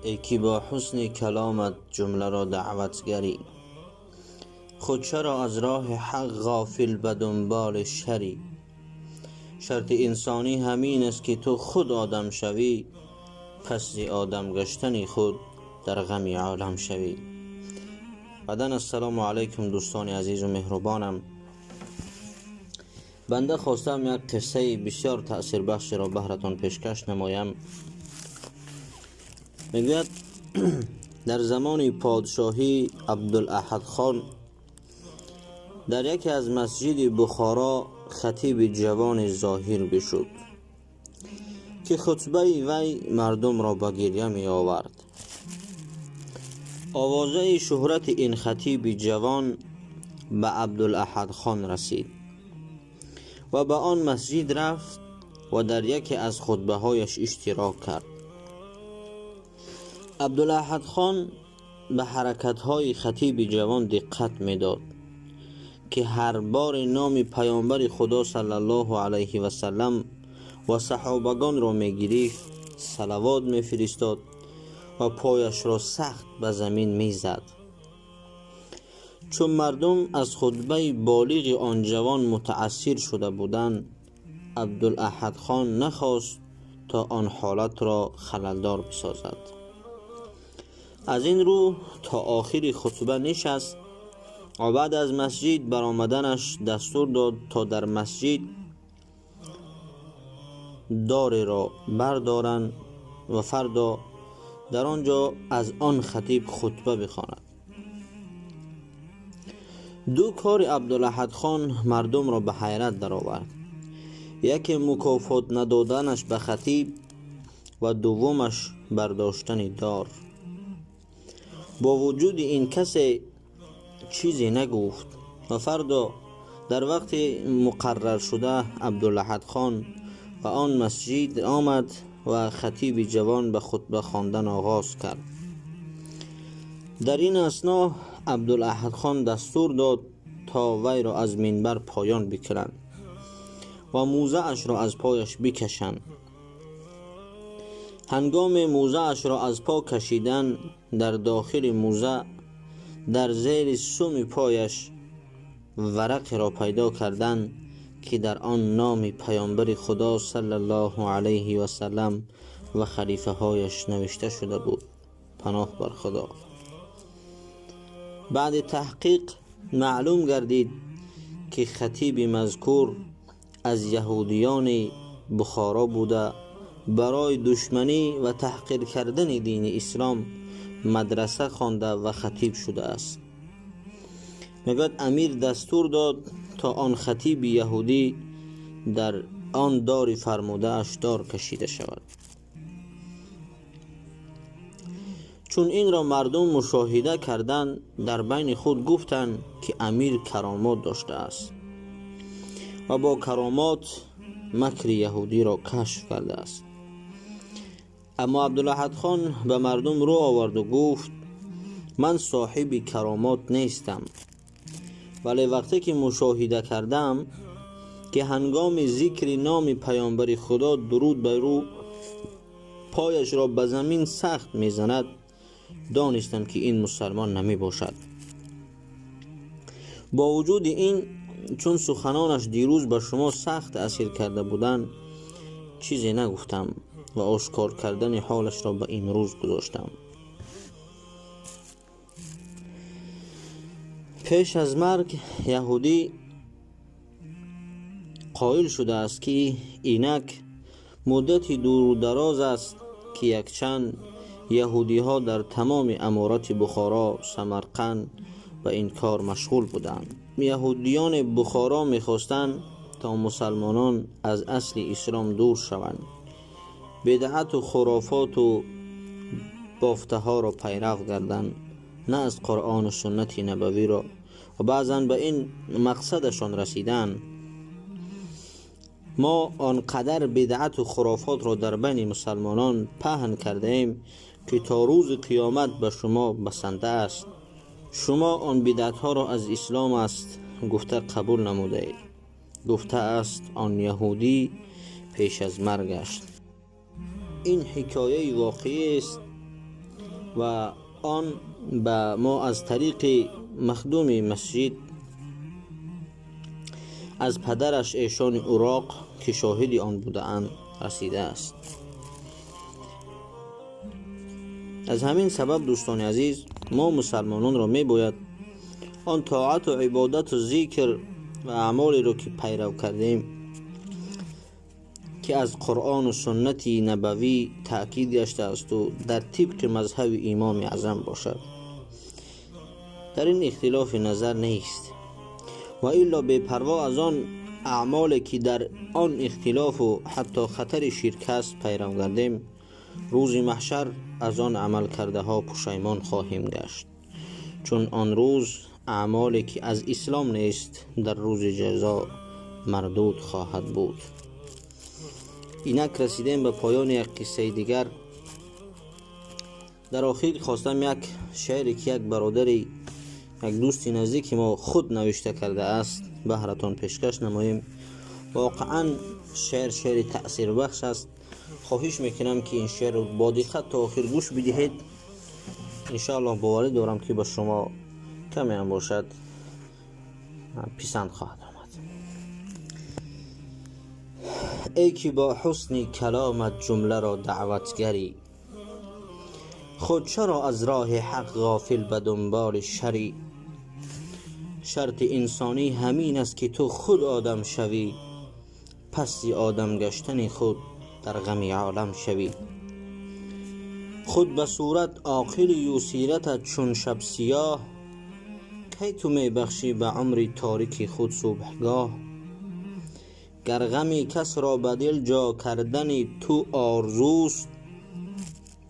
Эй ки бо ҳусни каломат ҷумларо даъватгарӣ, худ чаро аз роҳи ҳақ ғофил ба дунболи шарӣ? Шарти инсонӣ ҳамин аст ки ту худ одам шавӣ, пас зи одам гаштани худ дар ғами олам шавӣ. Баъдан ассалому алайкум, дӯстони азизу меҳрубонам. Банда хостам як қиссаи бисёр таъсирбахшеро баҳратон пешкаш намоям. Мегӯяд, дар замони подшоҳӣ Абдулаҳад хон дар яке аз масҷиди Бухоро хатиби ҷавоне зоҳир бишуд, ки хутбаи вай мардумро ба гиря меовард. Овозаи шӯҳрати ин хатиби ҷавон ба Абдулаҳад хон расид ва ба он масҷид рафт ва дар яке аз хутбаҳояш иштирок кард. Абдулаҳад хон ба ҳаракатҳои хатиби ҷавон диққат медод, ки ҳар бори номи паёмбари Худо саллаллоҳу алайҳи васаллам ва саҳобагонро мегирифт, салавот мефиристод ва пояшро сахт ба замин мезад. Чун мардум аз хутбаи болиғи он ҷавон мутаассир шуда буданд, Абдулаҳад хон нахост то он ҳолатро халалдор бисозад. Аз ин рӯ то охири хутба нишаст ва баъд аз масҷид баромаданаш дастур дод, то дар масҷид дореро бардоранд ва фардо дар он ҷо аз он хатиб хутба бихонад. Ду кори Абдулаҳад хон мардумро ба ҳайрат даровард. Яке мукофот надоданаш ба хатиб ва дуввумаш бардоштани дор. Бо вуҷуди ин касе чизе нагуфт ва фардо дар вақти муқарраршуда Абдулаҳад хон ба он масҷид омад ва хатиби ҷавон ба хутба хондан оғоз кард. Дар ин асно Абдулаҳад хон дастур дод, то вайро аз минбар поён бикунанд ва мӯзаашро аз пояш бикашанд. Ҳангоми мӯзаашро аз по кашидан, дар дохили мӯза дар зери суми пояш варақеро пайдо карданд, ки дар он номи паёмбари Худо саллаллоҳу алайҳи васаллам ва халифаҳояш навишта шуда буд. Паноҳ бар Худо. Баъди таҳқиқ маълум гардид, ки хатиби мазкур аз яҳудиёни Бухоро буда, барои душманӣ ва таҳқир кардани дини ислом мадраса хонда ва хатиб шудааст. Мегӯяд, амир дастур дод, то он хатиби яҳудӣ дар он дори фармудааш дор кашида шавад. Чун инро мардум мушоҳида карданд, дар байни худ гуфтанд, ки амир каромот доштааст ва бо каромот макри яҳудиро кашф кардааст. Аммо Абдулаҳад хон ба мардум рӯ оварду гуфт: ман соҳиби каромот нестам, вале вақте ки мушоҳида кардам, ки ҳангоми зикри номи паёмбари Худо дуруд бар ӯ пояшро ба замин сахт мезанад, донистам, ки ин мусалмон намебошад. Бо вуҷуди ин, чун суханонаш дирӯз ба шумо сахт таъсир карда буданд, чизе нагуфтам ва ошкор кардани ҳолашро ба имрӯз гузоштам. Пеш аз марг яҳудӣ қоил шудааст, ки инак муддати дуру дароз аст, ки якчанд яҳудиҳо дар тамоми аморати Бухоро, Самарқанд ба ин кор машғул буданд. Яҳудиёни Бухоро мехостанд, то мусалмонон аз асли ислом дур шаванд, бидъату хурофоту бофтаҳоро пайрав гарданд, на аз Қуръону суннати набавиро, ва баъзан ба ин мақсадашон расиданд. Мо он қадар бидъату хурофотро дар байни мусалмонон паҳн кардаем, ки то рӯзи қиёмат ба шумо басанда аст. Шумо он бидъатҳоро аз ислом аст гуфта қабул намудаед, гуфтааст он яҳудӣ пеш аз маргаш. Ин ҳикояи воқеист. ва он ба мо аз тариқи махдуми масҷид аз падараш эшони Уроқ ки шоҳиди он будаанд расидааст. Аз ҳамин сабаб дӯстони азиз, мо мусалмононро мебояд он тоату ибодату зикр ва аъмолеро ки пайрав кардем, ки аз Қуръону суннати набавӣ таъкид гаштаасту дар тибқи мазҳаби имоми аъзам бошад. Дар ин ихтилофи назар нест ва илло бепарво аз он аъмоле ки дар он ихтилофу ҳатто хатари ширк аст пайрав гардем, рӯзи маҳшар аз он амалкардаҳо пушаймон хоҳем гашт, чун он рӯз аъмоле ки аз ислом нест дар рӯзи ҷазо мардуд хоҳад буд. Инак расидем ба поёни як қиссаи дигар. Дар охир хостам як шеъре ки як бародари, як дӯсти наздики мо худ навишта кардааст баҳратон пешкаш намоем. Воқеан шеър шеъри таъсирбахш аст. Хоҳиш мекунам ки ин шеърро бо диққат то охир гӯш бидиҳед. Иншоаллоҳ боварӣ дорам ки ба шумо каме ҳам бошад писанд хоҳад омад. Эй ки бо ҳусни каломат ҷумларо даъватгарӣ, худ чаро аз роҳи ҳақ ғофил ба дунболи шарӣ? Шарти инсонӣ ҳамин аст ки ту худ одам шавӣ, паси одам гаштани худ дар ғами олам шавӣ. Худ ба сурат оқилию сиратат чун шаб сиёҳ, кай ту мебахшӣ ба умри торики худ субҳгоҳ? Гар ғами касро ба дил ҷо кардани ту орзуст,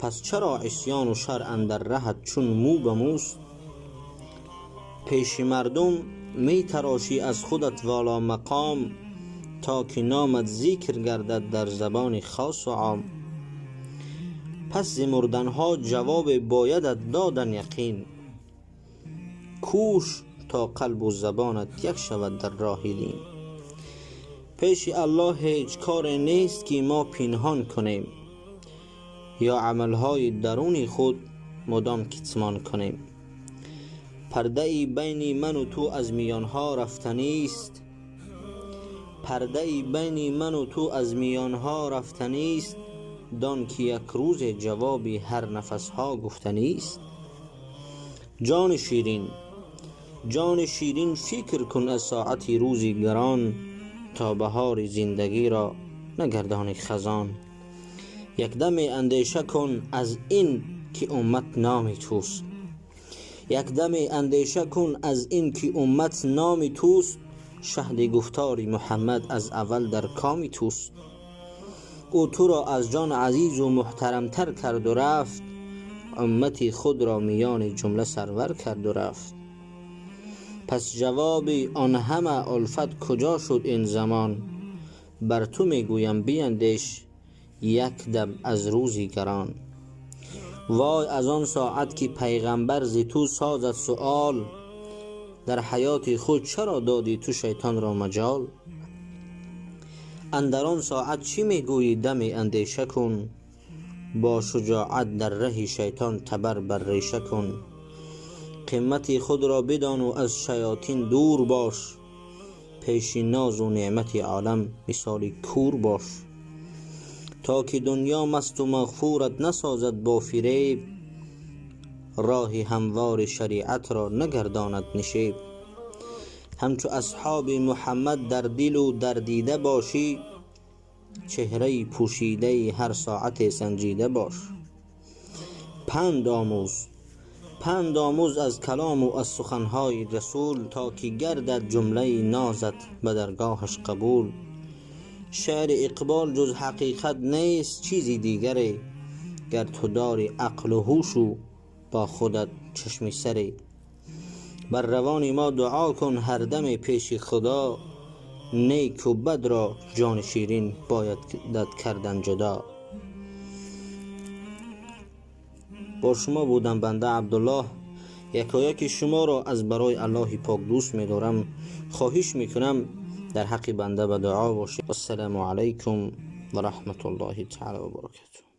пас чаро исёну шар андар раҳат чун мӯ ба мӯст? Пеши мардум метарошӣ аз худат воло мақом, то ки номат зикр гардад дар забони хосу ом. Пас зи мурданҳо ҷавобе боядат додан яқин, кӯш то қалбу забонат як шавад дар роҳи дин. Пеши Аллоҳ ҳеҷ коре нест ки мо пинҳон кунем, ё амалҳои даруни худ мудом китмон кунем. Пардаи байни ману ту аз миёнҳо рафтанист, пардаи байни ману ту аз миёнҳо рафтанист, дон ки як рӯзе ҷавоби ҳар нафасҳо гуфтанист. Ҷони ширин, ҷони ширин фикр кун аз соати рӯзи гарон, то баҳори зиндагиро нагардони хазон. Якдаме андеша кун аз ин ки уммат номи туст, якдаме андеша кун аз ин ки уммат номи туст, шаҳди гуфтори Муҳаммад аз аввал дар коми туст. Ӯ туро аз ҷон азизу муҳтарамтар карду рафт, уммати худро миёни ҷумла сарвар карду рафт. Пас ҷавоби он ҳама улфат куҷо шуд ин замон? Бар ту мегӯям биандеш як дам аз рӯзи гарон. Вой аз он соат ки пайғамбар зи ту созад суол, дар ҳаёти худ чаро додӣ ту шайтонро маҷол? Андар он соат чӣ мегӯӣ даме андеша кун, бо шуҷоат дар раҳи шайтон табар бар реша кун. Қимати худро бидону аз шаётин дур бош, пеши нозу неъмати олам мисоли кур бош. То ки дунё масту мағфурат насозад бо фиреб, роҳи ҳамвори шариатро нагардонад нишеб. Ҳамчу асҳоби Муҳаммад дар дилу дар дида бошӣ, чеҳраи пӯшидаи ҳар соате санҷида бош. Панд омӯз, панд омӯз аз калому аз суханҳои расул, то ки гардад ҷумлаи нозат ба даргоҳаш қабул. Шеъри Иқбол ҷуз ҳақиқат нест чизи дигаре, гар ту дори ақлу ҳушу бо худат чашми саре. Бар равони мо дуо кун ҳар даме пеши Худо, неку бадро ҷони ширин боядат кардан ҷудо. Бо шумо будам банда Абдуллоҳ. Якояки шуморо аз барои Аллоҳи пок дӯст медорам. Хоҳиш мекунам дар ҳаққи банда ба дуо бошед. Ассалому алайкум ва раҳматуллоҳи таъала ва баракатуҳ.